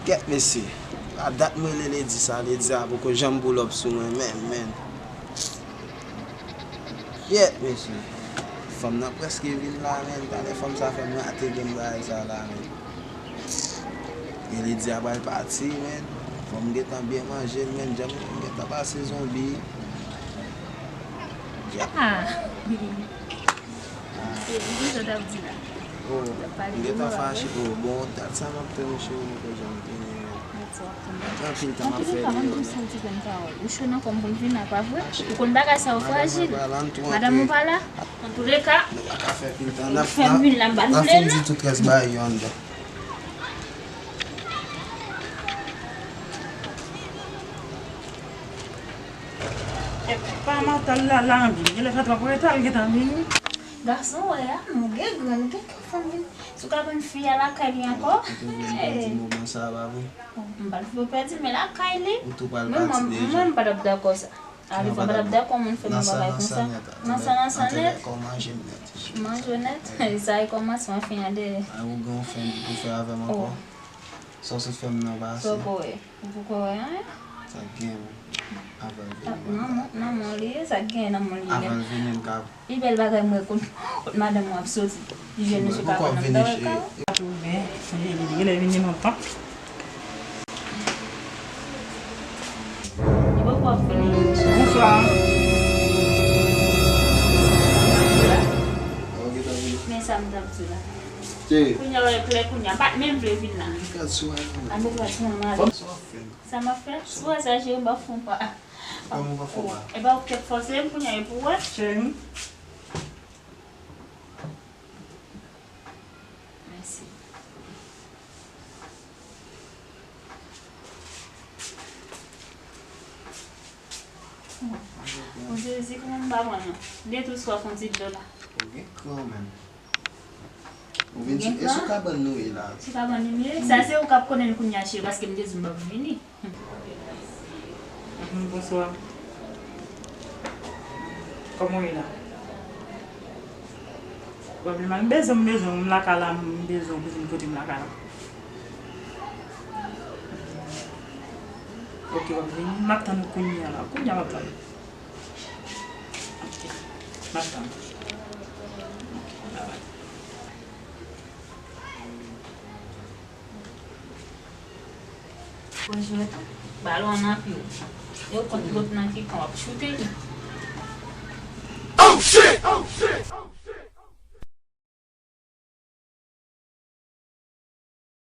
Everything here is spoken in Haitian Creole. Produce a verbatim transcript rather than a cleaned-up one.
Yèt mesye, a dat m rele Lady sa, Lady a poko janm pull up sou mwen menm, menm. Yèt mesye, fanm nan prèske vin la, menm. Talè fanm sa fè m rate game bagay sa la, menm. E Lady a pral pati, menm. Fò m gentan byen manje l, menm. Jan m gentan pase zonbi. Yèt. Ah. Misye, ki jan w t ap di la? Oh, m gentan fache. Oh, bon, dat sa m ap tann, cheri, m poko janm vini. Anpil tan m ap fè li yo la. Ou cho nan kò m pou m vin la, pa vre? Ou konn bagay sa yo frajil. Madanm ou pa la? Antouleka, nou pa ka fè anpil tan. N ap, fè m vin la, m pa t vle non. N ap fin di tout rès bagay yo anndan. Epa, matant la, la anvi. Genlè fè twòp reta, l gentan vini. Gason, wè a, nou gen gran, nou gen kè fanm vin. Si w ka jwenn fi a lakay li ankò. Ou te vle m pa di mo bon sa a, pa vre? M pa t vle w pèdi, men lakay li. Ou tou pral pati deja. Mwen, mwen, m pa t ap dakò sa. Alevwa, m pa t ap dakò moun fè m yon bagay konsa. Nan san, nan san nèt. Nan san, nan san nèt. Kòman manje m nèt? Manje w nèt? Sa e kòmansman, fin an dèyè. Ay, ou gen yon fanm pou fè avè m ankò? Sa w sot fè m nan pase? Sa w poko wè? Ou poko wè anyen? Sa k gen, avan l vini. Nan men, nan men w li ye, sa k gen nan men w li ye. Avan l vini, m ka. Pi bèl bagay m wè kot, kot madanm ou ap soti. Li jwenn misye ka pran nan dòlè ka. Tou byen, li, li, li genlè vini lontan. Li poko ap vini. Bonswa. Men sa m t ap di w la. Kounye a w e klè kounye a. M pa t menm vle vin la. Gad sou a. Gad sou a, mari. Sa m ap fè? Sou a sa, cheri, m pa fon pa. Kòman w pa fon pa? E pa ou k t ap fòse m kounye a, e pou w wè. Cheri. Mèsi. O Jezi, kòman m pa pran non? De tou swa fon ti dlo la. Ou gen kran menm. Ou vin sou, e sou kabann nou ye la. Sou kabann nou ye? Sa se ou k ap konnen l kounye a, cheri, paske m te di w m p ap vini. Bonswa. Kòman w ye la? Bon, men m bezwen, m bezwen, m lakay la, m bezwen, bezwen kote m lakay la. Ok, w ap vini. M ap tann ou kounye a la. Kounye a m ap tann ou. Ok. M ap tann ou. Ok, bye bye. Bon jwèt, balon an nan pye w. E w kont lòt nan ki kan w ap choute li. Oh shit!